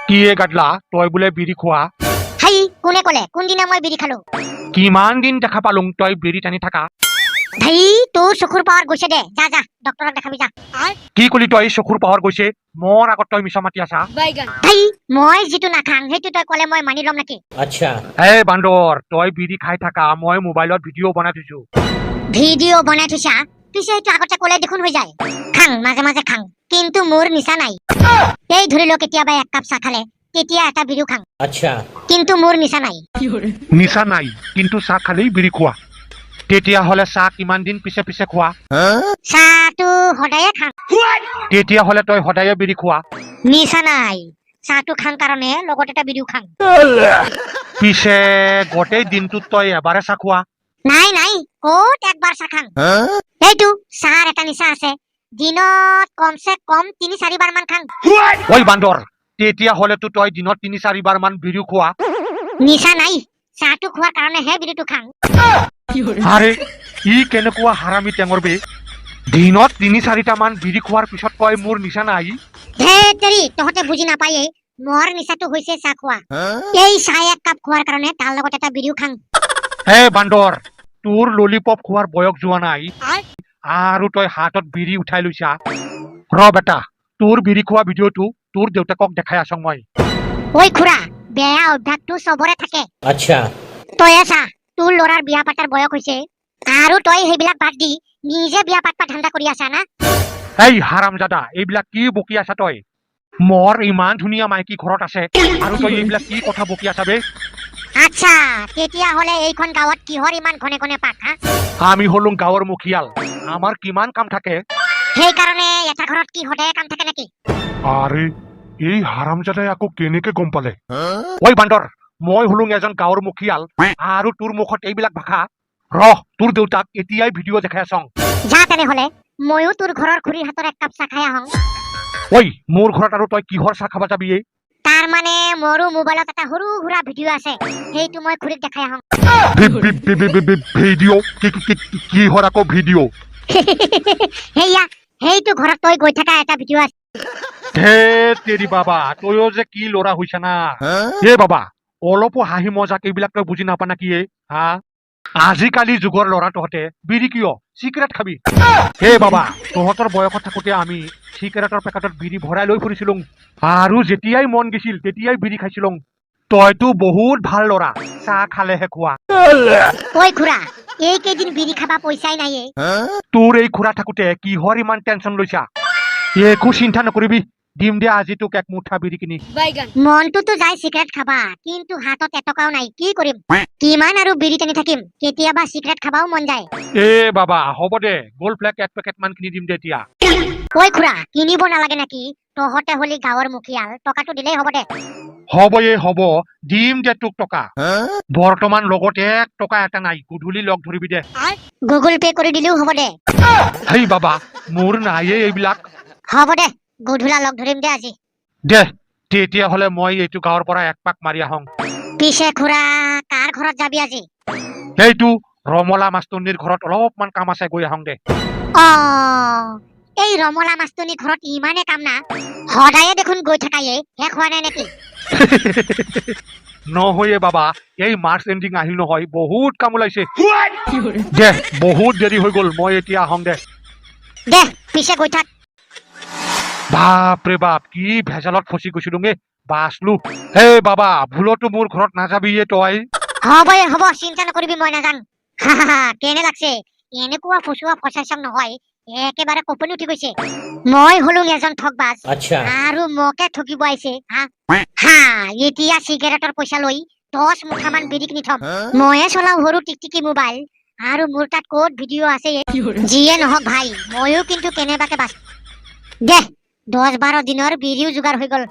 কি এ গাদলা, তই বোলে বিড়ি খোৱা? হাই, কোনে ক'লে? কোনদিনা মই বিড়ি খালো? কিমান দিন দেখা পালোং তই বিড়ি টানি থাকা। ধেই, তোৰ চকুৰ পাৱাৰ গৈছে দে। যা যা, ডক্টৰক দেখাবি যা। কি কলি তই? চকুৰ পাৱাৰ গৈছে? মোৰ আগত তই মিছা মাতি আছা? ধেই, মই যিটো নাখাং সেইটো তই ক'লে মই মানি ল'ম নেকি? আচ্ছা। এই বান্দৰ, তই বিড়ি খাই থাকা মই মোবাইলত ভিডিঅ' বনাই থৈছো। ভিডিঅ' বনাই থৈছা? পিছে সেইটো আগতে ক'লে দেখোন হৈ যায়। খাং, মাজে মাজে খাং, কিন্তু মোৰ নিচা নাই। এই ধৰি লও, কেতিয়াবা এক কাপ চাহ খালে তেতিয়া এটা বিড়িও খাং। আচ্ছা। কিন্তু মোৰ নিচা নাই। নিচা নাই, কিন্তু চাহ খালেই বিড়ি খোৱা। তেতিয়াহ'লে চাহ কিমান দিন পিছে পিছে খোৱা? চাহটো সদায়ে খাং। তেতিয়াহ'লে তই সদায়ে বিড়ি খোৱা। নিচা নাই, চাহটো খাং কাৰণে লগত এটা বিড়িও খাং। পিছে গোটেই দিনটোত তই এবাৰে চাহ খোৱা? নাই নাই, ক'ত একবাৰ চাহ খাং? এইটো চাহৰ এটা নিচা আছে, দিনত কমচে কম তিনি চাৰিবাৰ মান খাং। ঐ বান্দৰ, তেতিয়াহ'লেতো তই দিনত তিনি চাৰিবাৰ মান বিড়িও খোৱা। নিচা নাই, চাহটো খোৱাৰ কাৰণেহে বিড়িটো খাং। আৰে, ই কেনেকুৱা হাৰামি টেঙৰ বে! দিনত তিনি চাৰিটামান বিড়ি খোৱাৰ পিছত কয় মোৰ নিচা নাই। ধেত তেৰি, তহঁতে বুজি নাপায়েই। মোৰ নিচাটো হৈছে চাহ খোৱা। এই চাহ এক কাপ খোৱাৰ কাৰণে তাৰ লগত এটা বিড়িও খাং। হে বান্দৰ, তোৰ ললিপপ খোৱাৰ বয়স যোৱা নাই আৰু তই হাতত বিড়ি উঠাই লৈছা। ৰ বেটা, তোৰ বিড়ি খোৱা ভিডিঅ'টো তোৰ দেউতাকক দেখাই আছং মই। ঐ খুৰা, বেয়া অভ্যাসটো চবৰে থাকে। আচ্ছা। তয়ে চা, তোৰ ল'ৰাৰ বিয়া পাতাৰ বয়স হৈছে আৰু তই সেইবিলাক বাদ দি নিজে বিয়া পাতবা ধান্দা কৰি আছা না? এই হাৰামজাদা, এইবিলাক কি বকি আছা তই? মোৰ ইমান ধুনীয়া মাইকী ঘৰত আছে আৰু তই এইবিলাক কি কথা বকি আছা বে? আচ্ছা, তেতিয়াহ'লে এইখন গাঁৱত কিহৰ ইমান ঘনে ঘনে পাক হা? আমি হলো গাঁৱৰ মুখিয়াল, আমাৰ কিমান কাম থাকে। সেইকাৰণে এটা ঘৰত কি সদায় কাম থাকে নেকি? আৰে, এই হাৰামজাদাই আকৌ কেনেকে গম পালে? ঐ বান্দৰ, মই হলো এজন গাঁৱৰ মুখিয়াল আৰু তোৰ মুখত এইবিলাক ভাষা! ৰহ, তোৰ দেউতাক এতিয়াই ভিডিঅ' দেখাই আছং। যা তেনেহ'লে, ময়ো তোৰ ঘৰৰ খুৰীৰ হাতৰ এক কাপ চাহ খাই আহোঁ। ঐ, মোৰ ঘৰত আৰু তই কিহৰ চাহ খাবা যাবি এই? তাৰ মানে মোৰো মোবাইলত এটা সৰু সুৰা ভিডিঅ' আছে, সেইটো মই খুৰীক দেখাই আহোঁ। ভিডিঅ'? কি কি- কি- কিহৰ আকৌ ভিডিঅ'? সেয়া, সেইটো ঘৰত তই গৈ থকা এটা ভিডিঅ' আছে। ধেত তেৰি বাবা, তইও যে কি ল'ৰা হৈছা না! এ বাবা, অলপো হাঁহি মজাক এইবিলাক তই বুজি নাপা নাকি এ হা? আজিকালি যুগৰ ল'ৰা তহঁতে বিড়ি কিয়, চিগাৰেট খাবি। হে বাবা, তহঁতৰ বয়সত থাকোঁতে আমি চিগাৰেটৰ পেকেটত বিড়ি ভৰাই লৈ ফুৰিছিলো আৰু যেতিয়াই মন গৈছিল তেতিয়াই বিড়ি খাইছিলো। তইতো বহুত ভাল ল'ৰা, চাহ খালেহে খোৱা। ঐ খুৰা, এইকেইদিন বিড়ি খাবা পইচাই নাই এ। তোৰ এই খুৰা থাকোঁতে কিহৰ ইমান টেনচন লৈছা? একো চিন্তা নকৰিবি, দিম দে আজি তোক এক মুঠা বিড়ি কিনি। মনটোতো যায় চিগাৰেট খাবা, কিন্তু হাতত এটকাও নাই। কি কৰিম? কিমান আৰু বিড়ি টানি থাকিম? কেতিয়াবা চিগাৰেট খাবাও মন যায়। এ বাবা, হ'ব দে, গ'ল্ড ফ্লেক এক পেকেট মান কিনি দিম দে এতিয়া। ঐ খুৰা, কিনিব নালাগে নেকি? তহঁতে হলি গাঁৱৰ মুখিয়াল, টকাটো দিলেই হ'ব দে। হ'ব এ হ'ব, দিম দে তোক টকা। বৰ্তমান লগত এক টকা এটা নাই, গধূলি লগ ধৰিবি দে। গুগল পে' কৰি দিলেও হ'ব দে। হেই বাবা, মোৰ নাইয়ে এইবিলাক। হ'ব দে, গধূলা লগ ধৰিম দে আজি। দে তেতিয়াহ'লে, মই এইটো গাঁৱৰ পৰা এক পাক মাৰি আহোঁ। পিছে খুৰা, কাৰ ঘৰত যাবি আজি? সেইটো ৰমলা মাষ্টনীৰ ঘৰত অলপমান কাম আছে, গৈ আহোঁ দে। অ, এই ৰমলা মাষ্টনী ঘৰত ইমানে কাম না? সদায়ে দেখোন গৈ থাকায়ে, শেষ হোৱা নাই নেকি? নহয়ে বাবা, এই মাৰ্চ এণ্ডিং আহিল নহয়, বহুত কাম ওলাইছে। দে, বহুত দেৰি হৈ গ'ল, মই এতিয়া আহোঁ দে। দে, পিছে গৈ থাক। বাপৰে বাপ, কি ভেজালত ফচি গৈছিলো গে, বাচলো। হে বাবা, ভুলতো মোৰ ঘৰত নাযাবিয়ে তই। হ'ব এ হ'ব, চিন্তা নকৰিবি, মই নাযাং। হা, কেনে লাগছে? এনেকুৱা ফচুৱা ফচাইছং নহয়, একেবাৰে কঁপনি উঠি গৈছে। মই হলো এজন ঠগবাজ। আচ্ছা। আৰু মোকে ঠগিব আহিছে হা হা! এতিয়া চিগাৰেটৰ পইচা লৈ 10 মুঠামান বিড়ি কিনি থম। ময়ে চলাও সৰু টিকটিকি মোবাইল আৰু মোৰ তাত ক'ত ভিডিঅ' আছে? যিয়ে নহওক ভাই, ময়ো কিন্তু কেনেবাকে বাচ দে, 10-12 দিনৰ বিড়িও যোগাৰ হৈ গ'ল।